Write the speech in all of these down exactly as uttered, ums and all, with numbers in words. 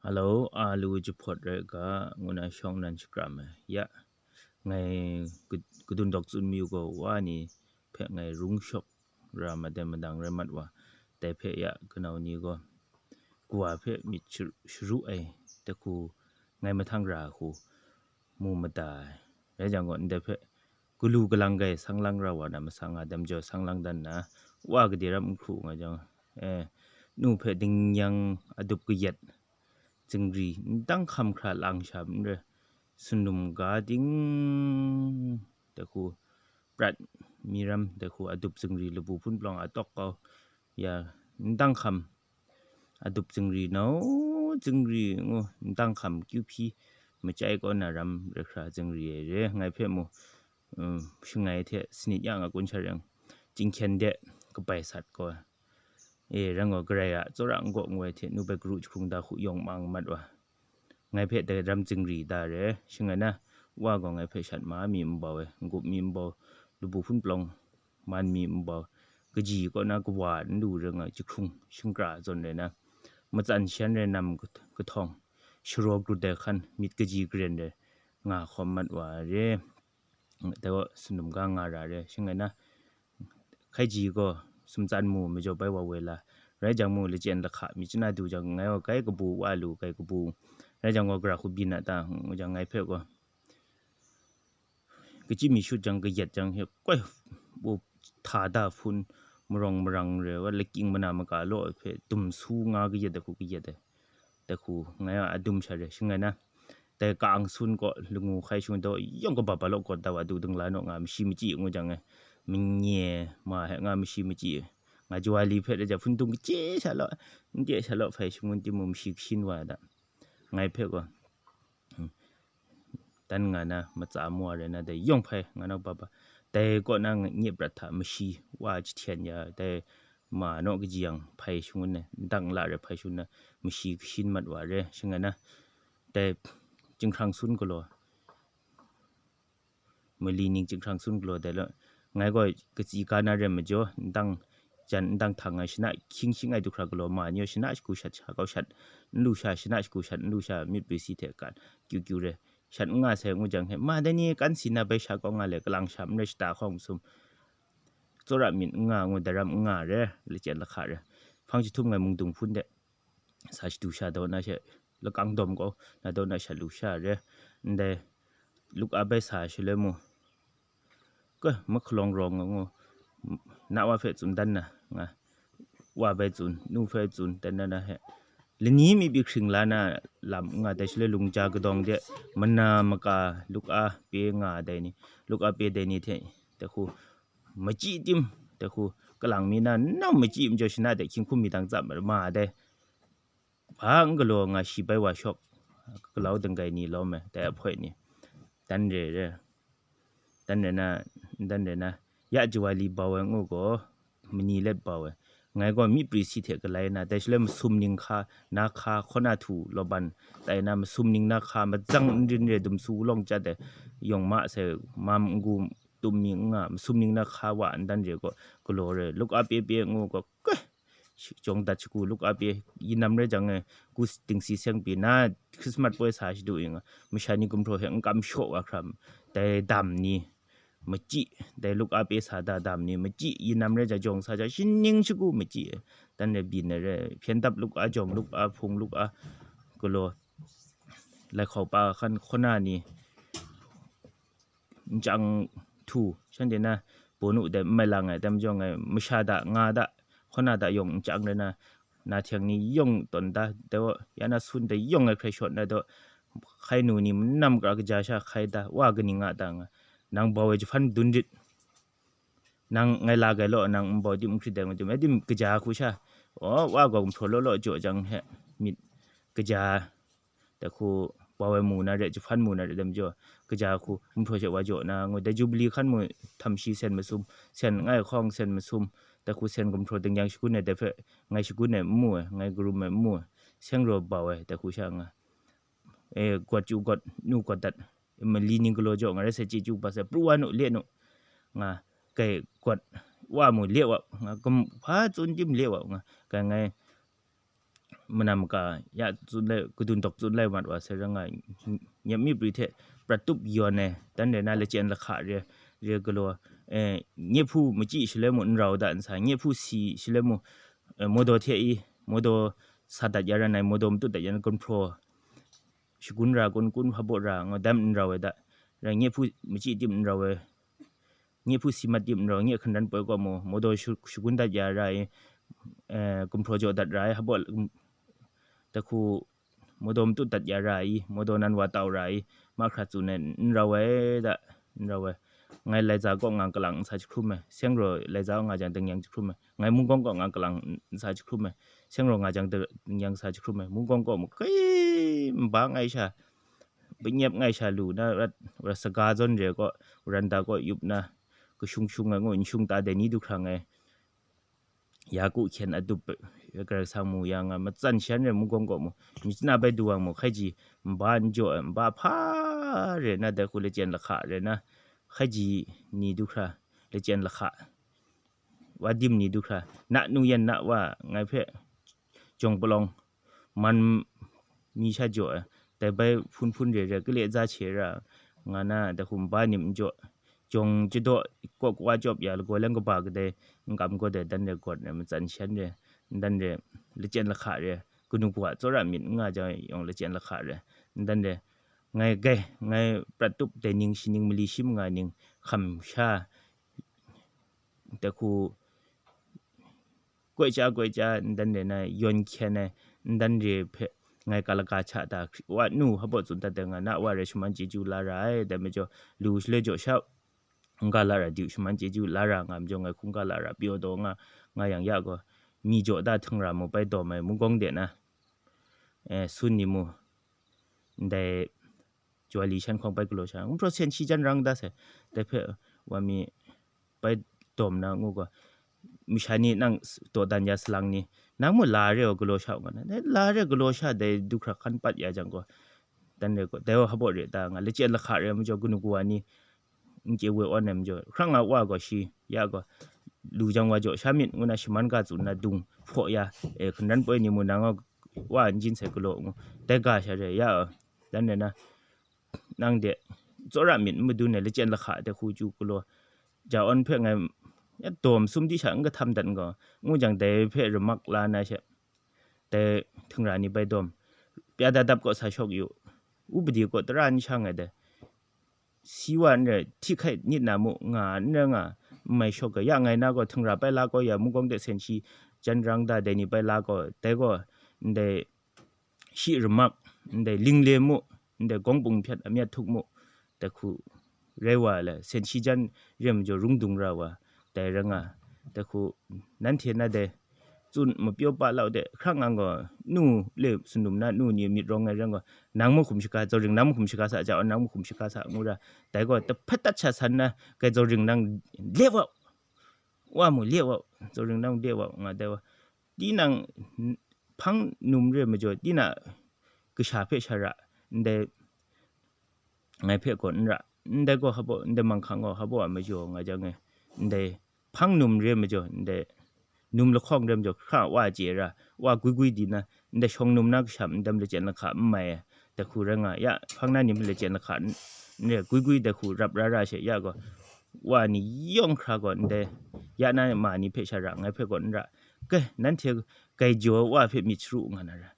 Hello, a lu jahpawt rai ga, ngu na shawng nan shakram ai. Ya, ngai ka-, kadun dawk tsun mayu gaw, wa ni hpe ngai rung shawk ra mat ai madang rai mat wa, dai hpe ya kanau ni gaw, kawa hpe myit sharu, sharu ai, dai hku ngai mahtang ra hku mu mada ai. Rai jang gaw, ndai hpe galu galang gai sang lang ra wa na masang a, dai majaw sang lang dan na, wa gade ram n hkru nga jang, eh, nu hpe dingyang adup kayat, zingri n dang hkam hkra lang sha n rai, sunum ga ding, dai hku prat mi ram, dai hku adup zingri labu hpun palawng a tawk kau ya, n dang hkam adup zingri nau, zingri ngu, n dang hkam kyu hpyi machyai kaw na ram rai hkra zingri ai re, ngai hpe mu, um, shangai hte sanit ya nga kun sha ring, chyinghkyen de kabai sat gaw, e, rai gaw, Karai a tsawra n gaw ngu ai hte, nu bai garu jahkrung da hku yawng mang mat wa, ngai hpe dai ram zingri da re, shangai na, wa gaw ngai hpe shat ma mi n bau ai, n-gup mi n bau, labu hpun palawng man mi n bau, kaji kaw na kawa n lu rai nga, jahkrung shingkra zawn rai na, matsan shan rai nam kahtawng, sharaw grut ai hkan, myit kaji karen rai nga hkawm mat wa re. Dai gaw, sunum ga nga ra re, shangai na, hkai ji gaw, sumtsan mu majaw bai wa woi la, rai jang mu, lachyen lahka myit chana du jang, ngai gaw kai kabu wa lu, kai kabu, rai jang gaw, gara hku byin a ta, ngu jang, ngai hpe gaw, kachyi mi shut jang, kayat jang, he koi bu hta da hpun, marawng marang re wa, lakying mana maka law hpe, dum su nga kayat ai hku kayat ai, dai hku ngai a adum sha re, shangai na, dai ka-ang sun kaw, langu hkai shangun daw yawng kaba ba law, kawt da wa, du dingla naw nga, mashi machyi ngu jang e, manye ma he nga, mashi machyi, nga Jawali hpe rai jang, hpun dung kachye sha law, n de sha law, hpai shangun timung mashi kashin wa da, ngai hpe gaw, hmm, dan nga na, matsa mawa rai na, dai yawng hpai nga nau ba ba, dai kaw na, nye prat hta mashi wa jahten ya, dai ma naw kaji yang hpai shangun ai, ndang la rai hpai shangun na, mashi kashin mat wa re, shangai na, dai jinghkrang sun galaw, mali ning jinghkrang sun galaw dai law, ngai gaw katsi ka na rai majaw, ndang jan ndang htang ai shana hkying shing ai du hkra galaw ma ni, shana shagu shat sha kau shat, n lu sha, shana shagu shat n lu sha, myit prisi hte kan kyu kyu re, shat n nga sai ngu jang he, ma dai ni kan si na bai sha kau nga le, kalang sha n rai, shata hkawng masum, tsawra myit n nga ngu, daram n nga re, lachyen lahka re, hpang jahtum ngai mungdung hpun de, sa shadu sha daw na she, lakang dawm kau na daw na sha lu sha re, ndai luk a bai sa shaloi mu, ka mahkalawng rawng ngu, na wa hpe tsun dan na nga, wa bai tsun, nu hpe tsun dan na na he, lani mi byi hkring la na lam nga, dai shaloi lungja kadawng de, mana maka luk a pe nga dai ni, luk a pe dai ni hte, dai hku machyi tim, dai hku kalang mi na nau machyi majaw, shana de hkying hkum mi dang tsap ma dai, hpa n galaw nga, shi bai wa shawk, galau dinggai ni lawm ai, dai ahpoi ni, dan re re, dan re na, dan re na, ya Jawali bau ai ngu gaw, mani let bau ai, ngai gaw myit prisi hte galai na, dai shaloi masum ning hka, na hka, hkaw na htu law ban tai na, masum ning na hka, mazang n rin re, dum su lawng chyat ai, yawng ma sai, mam n gu, tum mi n nga, masum ning na hka wa n dan re gaw, galaw re, luk a pe pe ngu gaw, kai, shi-, jawng dat shagu luk a pe, yin nam rai jang e, gu s-, dingsi seng pyi na, Christmas poi sa shadu ing, masha ni gumhpraw hte n kam shaw wa hkram, dai dam ni machyi, dai luk a pe sa da dam ni machyi, yin nam rai jang jawng sa jang, shining shagu machyi, dan re byin ai re, hpyen dap luk a jawng, luk a hpung, luk a galaw, lai hkau pa hkan hkaw na ni, nchyang htu, shanhte na, bawnu dai n mai lang ai, dai majaw ngai masha da, nga da, hkaw na da yawng nchyang rai na, na htyang ni yawng tawn da, dai wa, ya na sun dai yawng ai hkrai shawt na daw, hkai nu ni manam kara kaja sha hkai da, wa kaning a da nga, nang bau ai jahpan madun rit, nang ngai la gai law, nang n bau dim n hkrit dai ngu tim, ai dim kaja hku sha, aw, wa gaw gumhpraw law law jaw jang he, myit kaja, dai hku bau ai mu na re, jahpan mu na re, dai majaw, kaja hku gumhpraw she wa jaw na ngu, dai Jubili hkan mu, htam shi sen masum, sen ngai hkawng sen masum, dai hku sen gumhpraw ding yang shagun ai, dai hpe ngai shagun ai n mu ai, ngai karum ai n mu ai, seng raw bau ai, dai hku sha nga, e, gawt chyu gawt, nu gawt dat, mali ning galaw jaw nga rai sai, chye chyu pa sai, pru wa nu, le nu, nga, kai gawt wa mu, le wa, nga, gum-, hpa tsun tim le wa, nga, kai ngai, manam ka, ya tsun lai, kadun dawk tsun lai mat wa sai ra nga, nyep mip ri hte prat tup yawn ai, dan rai na lachyen lahka re, re galaw, eh, nye hpu machyi shaloi mu n rau da nsa, nye hpu si shaloi mu, eh, modaw hte i, modaw sa dat ya ran ai, modaw matut dat ya ran ai, gunhpraw shagun ra, kun kun hpa baw ra, nga dam n rau ai da, rai nye hpu machyi tim n rau ai, nye hpu si mat tim n rau, nye hkran poi kaw mu, modaw shu-, shagun dat ya ra i, eh, gunhpraw jaw dat ra ai, hpa baw, mm, dahku modaw matut dat ya ra i, modaw nan wa tau ra i, mahkra tsun ai n rau ai da, n rau ai. Ngai laiza kaw nga kalang n sa jahkrum ai, seng raw laiza kaw nga jang ding yang jahkrum ai, ngai mungkawng kaw nga kalang n sa jahkrum ai, seng raw nga jang ding yang sa jahkrum ai, mungkawng kaw mu kai nba ngai sha, banyep ngai sha lu na rat, rat saga zawn re kaw, randa kaw yup na, kashung shung ai ngu, n shung ta dai ni du hkra ngai, ya ku hkyen a dup, Karai Kasang mu ya nga, matsan shan re mungkawng kaw mu, myit na bai du wa mu, hkaiji nba n jaw ai, nba hpa re na, dai hku lachyen lahka re na, hkaiji ni du hkra lachyen lahka, wa dim ni du hkra, na nu yan na wa ngai hpe jawng palawng man mi sha jaw ai, dai bai hpun hpun re re, kale za che ra, nga na, dai hku nba nim n jaw, jawng jadaw kaw kawa chyawp ya, lagaw lang kaba kadai n kam gaw dai, dan re gawt re, matsan shan re, dan re, lachyen lahka re, kanu kawa tsawra myit n nga jang yawng lachyen lahka re, dan re, ngai gai, ngai prat tup dai ning, shi ning, mali shi manga ning, hkam sha, dai hku, koi cha, koi cha, n dan re na, yawn hkyen ai, n dan re hpe, ngai kalaka cha ta, wa nu hpa baw tsun dat dai nga, na wa re shaman chyeju la ra ai, dai majaw, lu shaloi jaw sha, hkungga lara diu shaman chyeju la ra nga majaw, ngai hkungga lara pyaw taw nga, nga yang ya gaw, mi jaw da htingra mu bai dawm ai, mungkawng de na, eh, sun ni mu, ndai, Jawali shan hkawng bai galaw sha, ngu hpraw sen shi jan rang da sai, dai hpe wa mi bai dawm na ngu gaw, masha ni nang s-, dawdan ya salang ni, nang mu la re wa galaw sha u nga na, dai la re galaw sha dai du hkra hkan pat ya jang gaw, dan re gaw, dai wa hpa baw re ta nga, lachyen lahka re majaw, kanu kawa ni n chye woi awn ai majaw, hkrang a wa gaw shi, ya gaw, lu jang wa jaw sha myit ngu na shaman ga tsun na dung hpaw ya, e, hkanran poi ni mu nang a wa n jin sai galaw ngu, dai ga sha re, ya, dan re na, nang de, tsawra myit n madun ai lachyen lahka de hku chyu galaw, ja awn hpe ngai ya dawm sum di sha n kahtam dat n gaw, ngu jang dai hpe ramak la na she, dai htingra ni bai dawm, pya da dap kaw sa shawk yu, upadi kaw tara n shang ai dai, si wa n rai, hti hkai nit na mu, nga n rai nga, n mai shawk ga, ya ngai na gaw htingra bai la kaw ya, mungkawng de sen shi jan rang da, dai ni bai la kaw, dai gaw, ndai shi ramak, ndai lingle mu, ndai gawng pung hpyat amyat htuk mu, dai hku rai wa le, sen shi jan re majaw rung dung ra wa, dai ra nga, dai hku nanhte na dai tsun mapyaw pa lau de, hkrang ang gaw, nu le sanum na nu ni myit rawng ai rai gaw, nang mahkum shaga, zauring nang mahkum shaga sa, ja awn nang mahkum shaga sa, ngu ra, dai gaw, tahpat dat sha san na, kai zauring nang le wa, wa mu le wa, zauring nang le wa, nga dai wa, tinang n-, hpang num re majaw, tinang kasha hpe shara, ndai ngai hpe gaw n ra, ndai gaw hpa baw, ndai manghkang gaw hpa baw a majaw nga jang e, ndai hpang num re majaw, ndai num lahkawng re majaw, hkra wa chye ra, wa gwi gwi di na, ndai shawng num na kasham n dam lachyen lahka n mai ai, dai hku rai nga, ya, hpang na ni hpe lachyen lahka n, n re, gwi gwi dai hku rap ra ra she, ya gaw, wa ni yawng hkra gaw ndai, ya na ma ni hpe sha ra, ngai hpe gaw n ra, kai, nanhte kai jaw wa hpe myit sharu nga na ra.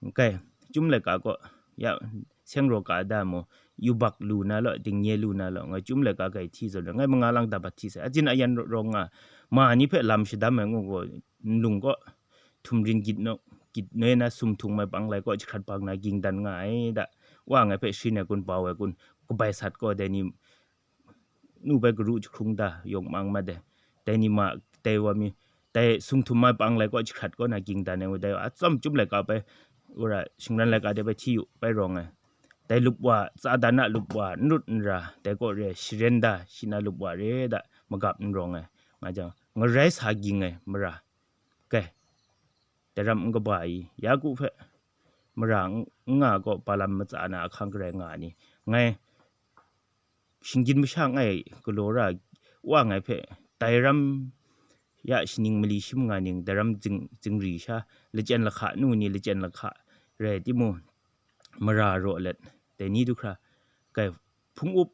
Nkai, chyum laika gaw, ya, seng raw ka da mu, yubak lu na law, dingnye lu na law, ngai chyum laika kai hti zawn, ngai manga lang dabat hti sai, asin ayan rawng nga, ma ni hpe lam shadam ai ngu gaw, nlung gaw, htum rin gyit naw, gyit noi na sumhtung mai pang lai kaw jahkrat bang na ging dan nga ai da, wa ngai hpe sharin ai kun, bau ai kun, kabai sat gaw, dai ni, nu bai garu jahkrung da, yawng mang mat ai, dai ni ma, dai wa mi, dai sumhtum mai pang lai kaw jahkrat kaw na ging dan ai ngu, dai wa atsawm chyum laika bai, wora shingran laika de bai hti yu, bai rawng ai, dai lup wa, tsa dan a lup wa, n rut n ra, dai kaw re, sharen da, shi na lup wa re da, magap n rawng ai, nga jang, ngarai sa ging ai mara, kai, dai ram n kaba i, Yaku hpe mara n, n nga gaw, Balaam matsa na ahkang garai nga ai ni, ngai, shinggyim masha ngai galaw ra, wa ngai hpe dai ram Ya shaning mali shi manga ning daram zing, zingri sha, lachyen lahka nu ni lachyen lahka rai timung, mara raw let, dai ni du hkra, kai hpung up,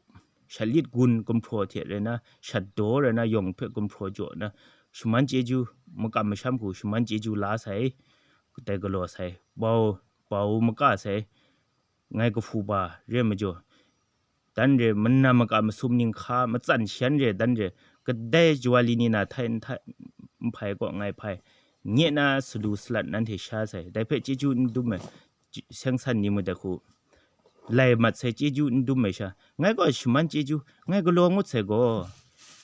shat lit gun gumhpraw hte rai na, shat daw rai na, yawng hpe gumhpraw jaw na, shaman chyeju, makam masham hku shaman chyeju la sai, dai galaw sai, bau, bau maka sai, ngai kahpu ba re majaw, dan re, mana maka masum ninghka matsan shan re, dan re, kadai jawali ni na htai nhtai nhpai kaw ngai hpai, nye na salu salat nanhte sha sai, dai hpe chyeju n dum ai, j-, seng san ni mung dai hku lai mat sai, chyeju n dum ai sha, ngai gaw shaman chyeju, ngai galaw ngut sai gaw,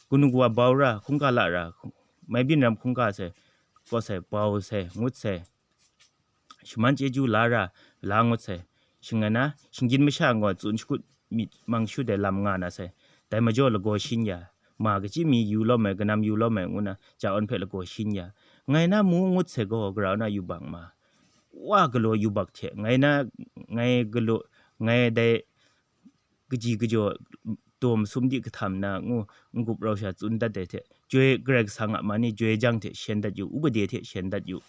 kanu kawa bau ra, hkungga la ra, mai byin ram hkungga sai, kaw sai, bau sai, ngut sai, shaman chyeju la ra, la ngut sai. Shing ai na, shinggyim masha gaw tsun shakut myit mang shu dai lam nga na sai. Dai majaw lagaw shin ya, ma kachyi mi yu lawm ai, kanam yu lawm ai, ngu na, ja-awn hpe lagaw shin ya. Ngai na mu ngut sai gaw, grau na yubak ma. Wa galaw yubak hte, ngai na, ngai galaw, ngai dai kaji kajaw daw masum di kahtam na ngu n-gup rau sha tsun dat ai hte, joi Karai Kasang a man ni joi jang hte shen dat yu, upade hte shen dat yu,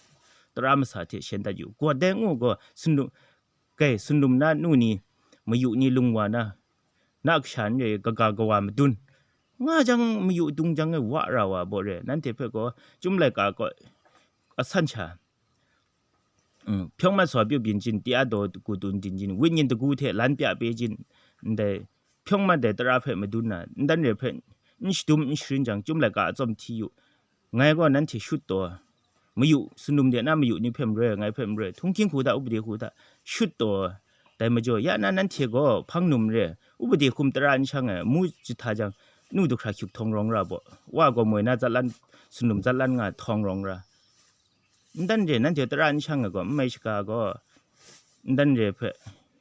tara masa hte shen dat yu, gawt dai ngu gaw, sunlum, kai, sunlum na nu ni, mayu ni lung wa na, na kasha n re, kaga kawa madun nga jang, mayu dung jang e wa ra wa baw re, nanhte hpe gaw, chyum laika gaw, asan sha, mm, hpyawng mat sa pyu byin jin, tia daw ku tun din jin, wit nyin dagu hte lan pya pe jin, ndai hpyawng mat ai tara hpe madun na, ndan re hpe n shadum n sharin jang, chyum laika a tsawm hti yu. Ngai gaw nanhte shut taw, mayu, sunlum de na mayu ni hpe maroi, ngai hpe maroi, htunghking hku hta, upade hku hta, shut taw, dai majaw, ya na nanhte gaw hpang num re, upade hkum tara n shang ai, mu jahta jang, nu du hkra hkyuk htawng rawng ra baw, wa gaw moi na zatlan, sunlum zatlan nga htawng rawng ra. Ndan re nanhte tara n shang ai gaw, n mai shaga gaw, ndan re hpe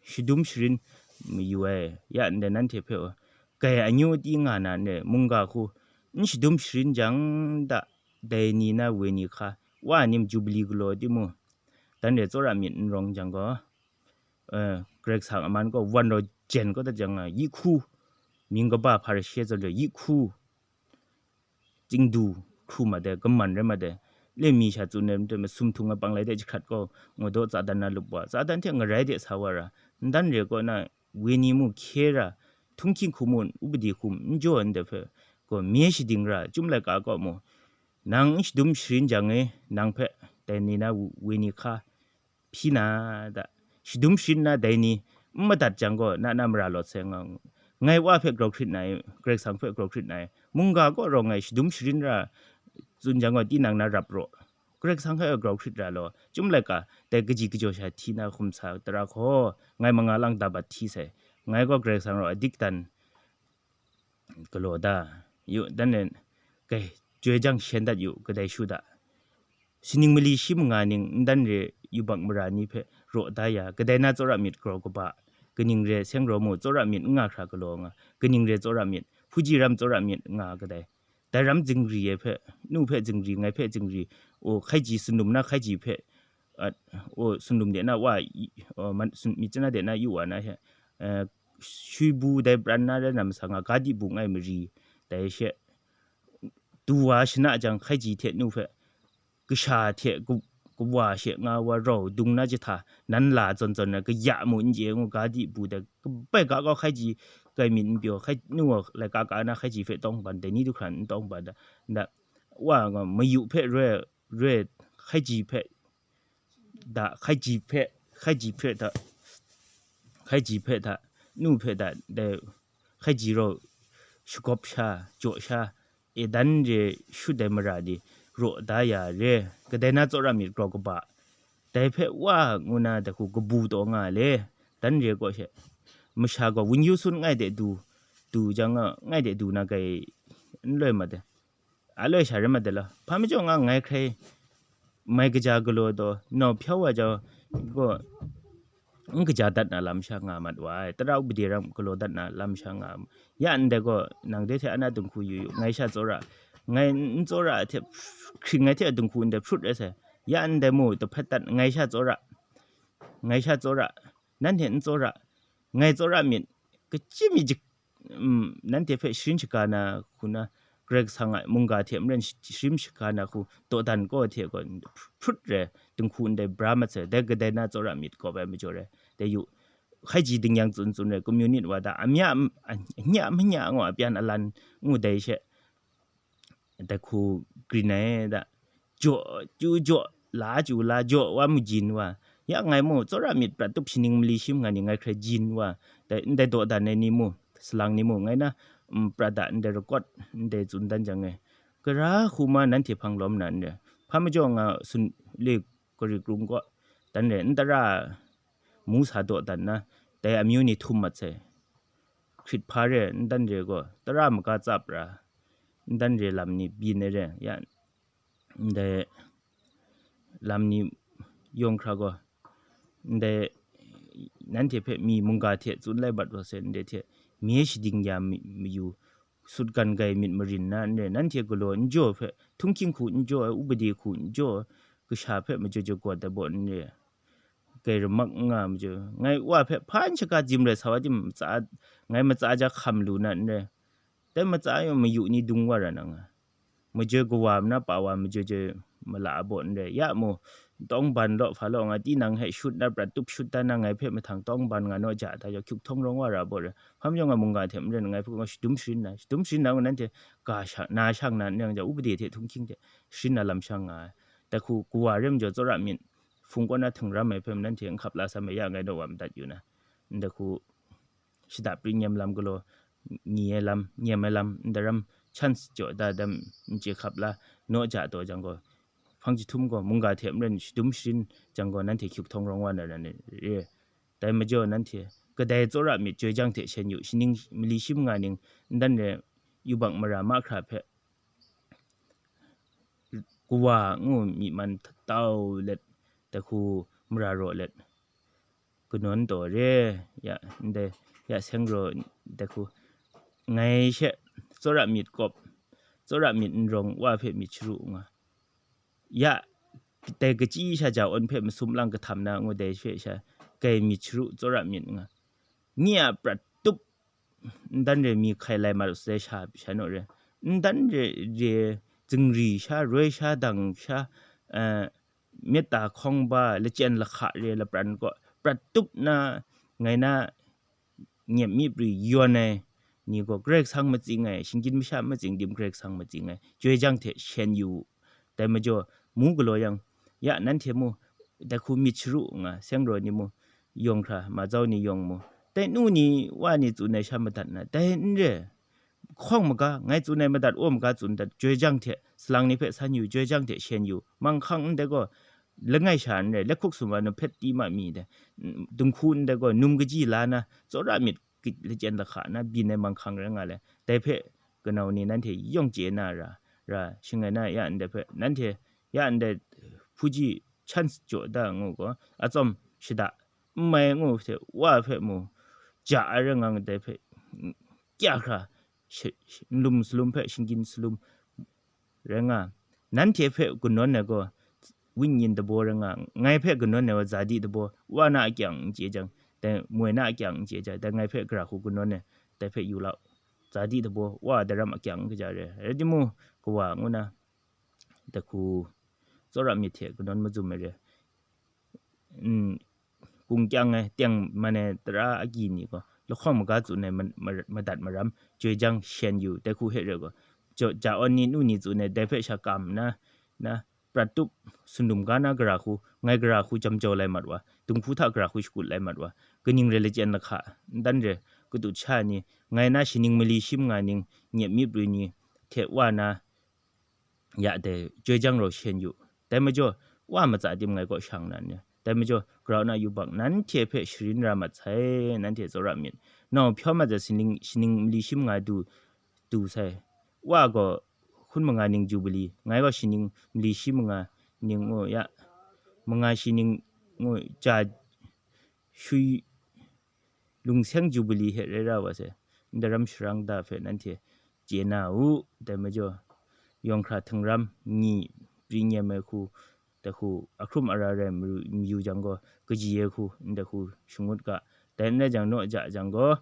shadum sharin mayu ai, ya ndai nanhte hpe, kai anyu ti nga na n re, mungga hku n shadum sharin jang da, dai ni na we ni hka, wa nim jubili galaw timung, dan re tsawra myit n rawng jang gaw, eh, Karai Kasang a man gaw wan rau jen kau dat jang, yi hku, mying kaba Hparishe zawn re yi hku, tsingdu hkru mat ai, kaman rai mat ai, lemi sha tsun ai, masum htung ai panglai de jahkrat gaw, ngu daw tsa dan na lup wa, tsa dan hte ngarai de sa wa ra, ndan re kaw na, we ni mu hkye ra, htunghking hku mu, upadi hkum n jaw ndai hpe gaw, mye shading ra, chyum laika kaw mu, nang n shadum sharin jang e, nang hpe dai ni na we ni hka, hpyi na da, shadum sharin na dai ni, n madat jang gaw, na na mara lawt sai nga ngu. Ngai wa hpe grau hkrit na e, Karai Kasang hpe grau hkrit na e, mungga kaw rawng ai shadum sharin ra tsun jang gaw, tinang na rap raw, Karai Kasang hpe grau hkrit ra law, chyum laika, dai kaji kajaw sha hti na hkum sa tara hkaw, ngai manga lang da bat hti sai, ngai gaw Karai Kasang rau adik dan galaw da yu, dan e, kai, joi jang shen dat yu, kadai shu da. Sining mali shi manga ning ndan re yubak mara ni hpe raw da ya, kadai na tsawra myit grau kaba, kaning re seng raw mu tsawra myit n nga hkra galaw nga, kaning re tsawra myit, hpuji ram tsawra myit nga kadai. Dai ram zingri ai hpe, nu hpe zingri, ngai hpe zingri, o, hkaiji sunlum na hkaiji hpe, a, o, sunlum de na wa, i, o, man, sun, myit chana de na yu wa na hte, eh, shui bu dai pran na rai na masa nga, gadi bu ngai mari, dai she, du wa shana jang hkaiji hte nu hpe, kasha hte ku-, kawa she nga wa rau dung na jahta, nan la zawn zawn na kaya mu n chye ngu, gadi bu dai, kabai ga kau hkaiji, kai myit n pyaw, hkai, nu wa laika ka na hkaiji hpe tawng ban, dai ni du hkra n tawng ban da, nda, wa nga mayu hpe roi, roi, hkaiji hpe da, hkaiji hpe, hkaiji hpe da, hkaiji hpe da, nu hpe da, dai hkaiji rau shagawp sha, jaw sha, e dan re shut ai mara ni raw da ya re, kadai na tsawra myit grau kaba, dai hpe wa ngu na dai hku kabu taw nga le, dan re kaw she, masha gaw wunyu sun ngai de du, du jang nga, ngai de du na kai n loi mat ai. A loi sha rai mat ai law, hpa majaw nga ngai hkrai mai kaja galaw taw, nau hpyau wa jau gaw, n kaja dat na lam sha nga mat wa ai, tara upadi ram galaw dat na lam sha nga, ya ndai gaw, nang de hte ana dinghku yu yu, ngai sha tsawra, ngai n tsawra hte, hkring ai hte dinghku ndai hprut rai sai, ya ndai mu, dahpet dat, ngai sha tsawra, ngai sha tsawra, nanhte n tsawra, ngai tsawra myit, kachyi mi jik, mm, nanhte hpe sharin shaga na hku na, Karai Kasang a mungga hte maren shi-, sharim shaga na hku dawdan kaw hte gaw, hprut re, dinghku ndai bra mat sai, dai kadai na tsawra myit kawp ai majaw re, dai yu, hkaiji dingyang tsun tsun re, communist wa da, amya, anya manya ngu, apyan alan ngu dai she, dai hku grin ai da, jaw, chyu jaw, la chyu la, jaw wa mu jin wa, ya ngai mu, tsawra myit prat tup shaning mali shim nga ni ngai hkrai jin wa, dai, ndai dawdan ai ni mu, salang ni mu, ngai na, mm, prat da, ndai rakawt, ndai tsun dan jang e, gara hku ma nanhte hpang lawm na n re, hpa majaw nga sun le, kari krung kaw, dan re, n tara mu sa dawdan na, dai amyu ni htum mat sai. Hkrit hpa re, n dan re gaw, tara maga tsap ra, n dan re lam ni byin ai re, ya, ndai lam ni yawng hkra gaw, ndai nanhte hpe mi mungga hte tsun lai mat wa sai, ndai hte mye shading ya mi-, mayu, sutgan gai myit marin na n re, nanhte galaw n jaw hpe, htunghking hku n jaw ai, upade hku n jaw ai, kasha hpe majaw jaw gawt ai baw n re, gai ramak n nga ai majaw, ngai Wa hpe hpa n shaka jim rai sa wa tim, matsa, ngai matsa ja hkam lu na n re, dai matsa yawng mayu ni dung wa ra na nga, majoi kawa ma na pa wa majoi joi mala a baw n re, ya mu, tawng ban law hpa law nga, tinang hpe shut na prat tup shut dan na, ngai hpe mahtang tawng ban nga naw ja ta jaw, hkyuk htawng rawng wa ra a baw re, hpa majaw nga mungga hte maren ngai hpe gaw shadum sharin na, shadum sharin na, nanhte ga sha, na shang na n re nga ja, upade hte htunghking hte sharin na lam shang nga ai. Dai hku kawa re majaw, tsawra myit hpung kaw na htingram ai hpe nanhte n hkap la sam ai, ya ngai naw wa madat yu na, ndai hku shada pri nyem lam galaw, ni ai lam, nyem ai lam, ndaram chance jaw da dam n chye hkap la, naw ja taw jang gaw, hpang jahtum gaw mungga hte maren shadum sharin jang gaw, nanhte hkyuk htawng rawng wa na ran re. Dai majaw nanhte kadai tsawra myit joi jang hte shen yu, shaning mali shim nga ning, n dan re, yubak mara mahkra hpe kawa ngu myi man tau let, dai hku mara raw let, kanawn taw re, ya, ndai, ya seng raw, dai hku, ngai she, tsawra myit kawp, tsawra myit n rawng, Wa hpe myit sharu nga, ya, dai kachyi sha ja awn hpe masum lang kahtam na ngu dai she sha, gai myit sharu tsawra myit nga, nye a prat tup, n dan re mi hkai lai mat sai sha, sha naw re, n dan re, re, zingri sha, roi sha, dang sha, eh, myit da hkawng ba, lachyen lahka re, lapran kaw prat tup na, ngai na nyep mi pri yawn ai ni gaw Karai Kasang matsing ai, shinggyim masha matsing dim Karai Kasang matsing ai, joi jang hte shen yu u. Dai majaw, mu galaw yang, ya, nanhte mu, dai hku myit sharu nga, seng raw ni mu, yawng hkra, ma zau ni yawng mu, dai nu ni, wa ni tsun ai sha madat na, dai n re, hkawng maga, ngai tsun ai madat, aw maga tsun dat, joi jang hte, salang ni hpe san yu, joi jang hte shen yu, manghkang ndai gaw, langai sha n re, lahkuk sumwa nu hpet ti ma mi dai, n-, dinghku ndai gaw, num kaji la na, tsawra myit, lachyen lahka na byin ai manghkang rai nga le, dai hpe kanau ni nanhte yawng chye na ra, ra, shangai na ya ndai hpe, nanhte ya ndai hpuji chance jaw da ngu gaw, atsawm shada n mai ngu hte, Wa hpe mu ja ai rai nga, dai hpe, kya hkra, shi-, shi-, nlum salum hpe shinggyim salum rai nga, nanhte hpe kanawn ai gaw, wunyin dabaw rai nga, ngai hpe kanawn ai gaw, zadi dabaw, Wa na akyang n chye jang, dai moi na akyang n chye jang, dai ngai hpe gara hku kanawn ai, dai hpe yu lau, zadi dabaw, Wa daram akyang n kaja re, rai timung, kawa ngu na, dai hku tsawra myit hte kanawn mazum ai re. N, kung kyang ai, teng man ai tara agyi ni gaw, lahkawng maga tsun ai ma-, ma-, madat maram, joi jang shen yu, dai hku hte re gaw, ja-, ja awn ni nu ni tsun ai, dai hpe sha kam nna, na, prat tup, sundum ga na gara hku, ngai gara hku jam jau lai mat wa, dinghku hta gara hku shakut lai mat wa, kaning rai lachyen lahka, n dan re, katut sha ni, ngai na shaning mali shim nga ning, nyep myit rui ni hte wa na, ya dai joi jang rau shen yu. Dai majaw, Wa matsa tim ngai kaw shang na n re. Dai majaw, grau na yubak nanhte hpe sharin ra mat sai, nanhte tsawra myit. Nau hpyaw mat ai shaning, shaning mali shim nga du, du sai. Wa gaw hkun manga ning jubili, ngai gaw shaning mali shi manga ning ngu ya, manga shi ning ngu ja shui lungseng jubili hte rai ra wa sai, ndaram sharang da hpe nanhte chye na u, dai majaw, yawng hkra htingram ni pri nyem ai hku, dai hku ahkrum ara rai maru, mayu jang gaw, kaji ai hku, ndai hku shangut ga, dai n rai jang, naw ja jang gaw,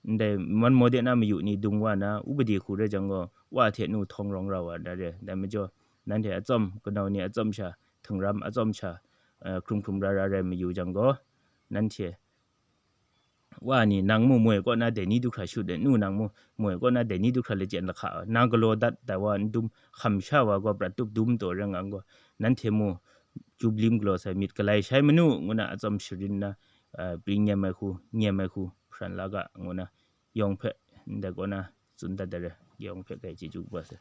ndai Mon Mode na mayu ni dung wa na, upadi hku rai jang gaw, wa hte nu htawng rawng ra wa na re. Dai majaw, nanhte atsawm, kanau ni atsawm sha, htingram atsawm sha, eh, hkrum hkrum ra ra rai mayu jang gaw, nanhte wa ni nang mu moi kaw na dai ni du hkra shut ai, nu nang mu moi kaw na dai ni du hkra lachyen lahka, nang galaw dat dai wa n dum, hkam sha wa gaw prat tup dum taw rai nga gaw, nanhte mu jublim galaw sai myit galai shai manu ngu na atsawm sharin na, ah, pring nyem ai hku, nyem ai hku, hpran la ga ngu na, yawng hpe ndai kaw na tsun dat dai re, yawng hpe kai chyeju kaba sai.